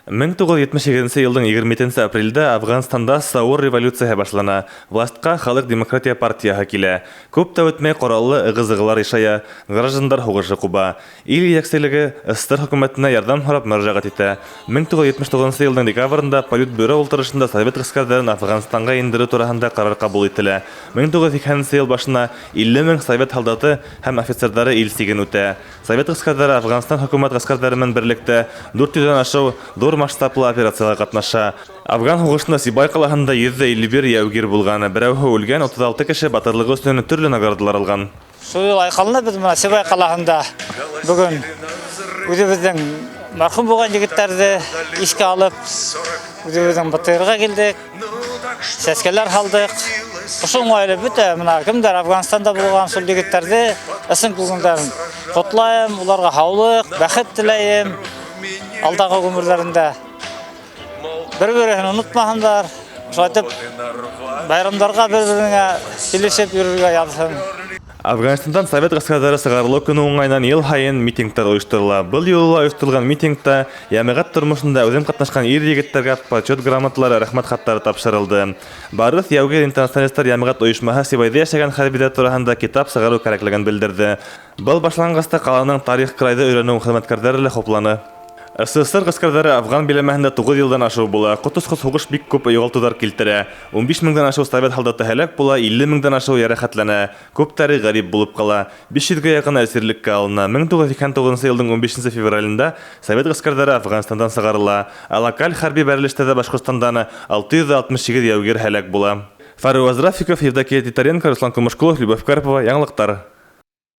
1978 йылдың 27 апрелдә Афғанстанда Саур революцияһы башлана. Властьҡа Халыҡ демократия партияһы килә. Күп тә үтмәй ҡораллы ығы-зығылар ишая, граждандар һуғышы ҡуба. Ил етәкселеге СССР хөкүмәтенә ярҙам һорап мөрәжәғәт итә. 1979 йылдың декабрендә Политбюро ултырышында совет ғәскәрҙәрен Афғанстанға индереү тураһында ҡарар ҡабул ителә. 1980 йыл башына 50 мең совет һалдаты һәм офицерҙары ил сиген үтә. Совет ғәскәрҙәре Афғанстан хөкүмәт ғәскәрҙәре менән берлектә 400-дән ашыу ҙур масштаблы операцияла ҡатнаша. Афган һуғышында Сибай ҡалаһында 151 яугир булған, берәүһе үлгән, 36 кеше батырлығы өсөн төрлө наградалар алған. Шул айҡалына беҙ бына Сибай ҡалаһында бөгөн үҙебеҙҙең мәрхүм булған егеттәрҙе иҫкә алып, үҙебеҙҙең БТР-ға килдек, сәскәләр һалдыҡ. Ошо уңайлы бөтә бына кемдәр Афғанстанда булған шул егеттәрҙе ысын күңелдән ҡотлайым, уларға һаулыҡ, бәхет теләйем. Алдағы ғүмерҙәрендә бер-береһен онотмаһындар. Шулай итеп байрамдарға бер-береңә килешеп йөрөргә яҙһын. Афғанстандан совет ғәскәрҙәре сығарылыу көнө уңайынан йыл һайын митингтар ойошторола. Был юлы ла ойошторолған митингта йәмәғәт тормошонда әүҙем ҡатнашҡан ир-егеттәргә почет грамоталары, рәхмәт хаттары тапшырылды. Барыҫ яугир интернационалистар йәмәғәт ойошмаһы Сибайҙа йәшәгән хәрбиҙәр тураһында китап сығарыу кәрәклеген белдерҙе. Был башланғысты ҡаланың тарих крайҙы өйрәнеү хеҙмәткәрҙәре лә хупланы. СССР ғәскәрҙәре Афған биләмәһендә 9 йылдан ашыу була. Ҡот осҡос һуғыш бик күп юғалтыуҙар килтерә. 15 меңдән ашыу совет һалдаты һәләк була, 50 меңдән ашыу йәрәхәтләнә. Күптәре ғәрип булып ҡала. 500-гә яҡын әсирлеккә алына. 1989 йылдың 15 февралендә совет ғәскәрҙәре Афғанстандан сығарыла. Ә локаль хәрби бәрелештәрҙә Башҡортостандан 668 яугир һәләк була. Фаруаз Рафиков, Евдокия Титаренко, Руслан Кумышкулов, Любовь Карпова. Яңылыҡтар.